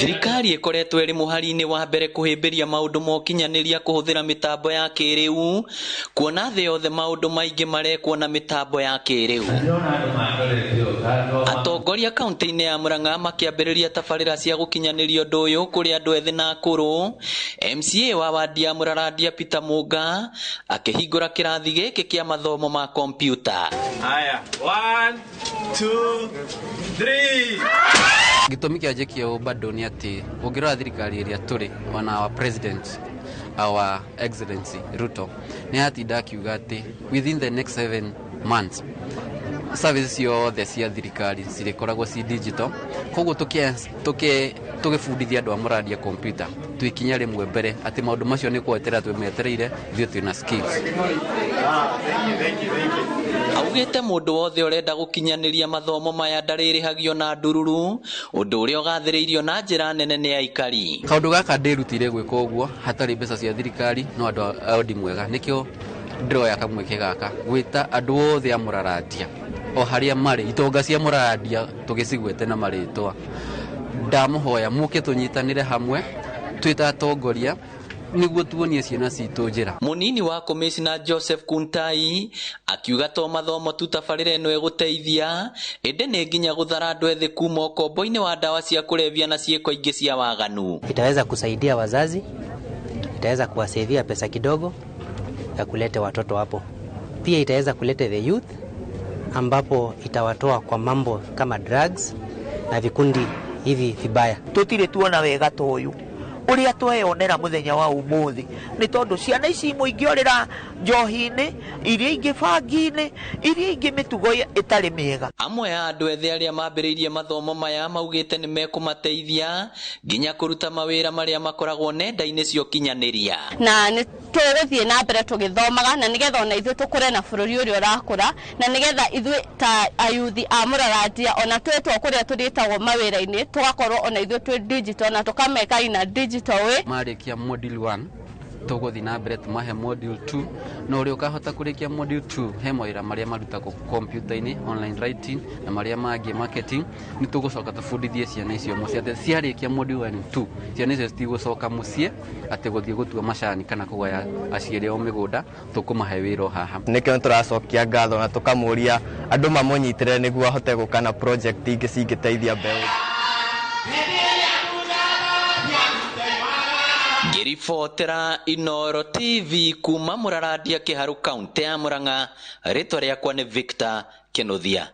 Thirikari ĩkoretwo ĩrĩ mũhari-inĩ wa mbere kũhĩmbĩria maũndũ ma ũkinyanĩria kũhũthĩra mĩtambo ya kĩrĩu, kuona thĩ yothe maũndũ maingĩ marekwo na mĩtambo ya kĩrĩu. Atongoria kaunti-inĩ ya Murang'a makĩambĩrĩria tabarĩra cia gũkinyanĩria ũndũ ũyũ kũrĩ andũ ethĩ na akũrũ. MCA wa wandi ya Mũrarandia Peter Mũnga akĩhingũra kĩrathi gĩkĩ kĩa mathomo ma kompiuta. Haya, one, two, three. Gĩtũmi kĩa njĩke ũũ bado nĩ atĩ ũngĩrora thirikari ĩrĩa tũrĩ, ona our president, our excellency Ruto, nĩ atinda akiuga atĩ within the next 7 months service ciothe cia thirikari cirĩkoragwo ci digital. Koguo tũgĩbundithia andũ a Mũrandia computer, twĩ ikinya rĩmwe mbere atĩ maũndũ macio nĩ gweterera twĩmetereire ithuĩ twĩna skills. Augĩte mũndũ wothe ũrenda gũkinyanĩria mathomo maya ndarĩrĩhagio na ndururu, ũndũ ũrĩa ũgathĩrĩirio na njĩra nene nĩ aikari. Kaũndũ gaka ndĩrutĩire gwĩka ũguo hatarĩ mbeca cia thirikari, no andũ a wendi mwega. Nĩkĩo ndĩroya kamweke gaka gwĩta andũ othe a Mũrarandia o harĩa marĩ, itonga cia Mũrarandia tũgĩcigwete na marĩtwa, ndamũhoya mũke tũnyitanĩre hamwe twĩ ta atongoria nĩguo tuonie ciana citũ njĩra. Mũnini wa komĩcina Joseph Kuntai akiuga to mathomo tu tabarĩra ĩno ĩgũteithia, ĩndĩ nĩ nginya gũthara andũ ethĩ kuma ũkombo-inĩ wa ndawa cia kũrebia na ciĩko ingĩ cia waganu. Itaweza kusaidia wazazi, itaweza kuwasevia pesa kidogo ya kuleta watoto hapo. Pia itaweza kuleta the youth, ambapo itawatoa kwa mambo kama drugs na vikundi hivi vibaya. Tutire tuona wega ta ũyũ ũrĩa tweyonera mũthenya wa ũmũthĩ, nĩ tondũ ciana ici imwe ingĩorĩra njohi-inĩ, iria ingĩ bangi-inĩ, iria ingĩ mĩtugo ĩtarĩ mĩega. Amwe a andũ ethĩ arĩa mambĩrĩirie mathomo maya maugĩte nĩ mekũmateithia nginya kũruta mawĩra marĩa makoragwo nenda-inĩ cia ũkinyanĩria. Na nĩ tũgũthiĩ na mbere tũgĩthomaga na nĩgetha ona ithuĩ tũkũre na bũrũri ũrĩa ũrakũra, na nĩgetha ithuĩ ta ayuthi a Mũrarandia, ona twĩtwo kũrĩa tũrĩtagwo mawĩra-inĩ, tũgakorwo ona ithuĩ twĩ digital na tũkameka ina digital way. Marĩkia module 1, tũgũthiĩ na mbere tũmahe module 2, na ũrĩa ũkahota kũrĩkia module 2, he mawĩra marĩa marutagwo kompiuta-inĩ, online writing na marĩa mangĩ, marketing. Nĩ tũgũcoka tũbundithie ciana icio mũciĩ atĩ ciarĩkia module 1 2, ciana icio citigũcoka mũciĩ atĩ gũthiĩ gũtua macani kana kũgaya aciari ao mĩgũnda. Tũkũmahe wĩra o haha. Nĩkĩo tũracokia ngatho na tũkamũria andũ mamũnyitĩre nĩguo ahote gũka na project ingĩ cingĩteithia mbeũ. Ngĩribotera Inoro TV kuma Mũrarandia Kĩharu, kaũntĩ ya Mũrang'a, rĩtwa rĩakwa nĩ Victor Kĩnuthia.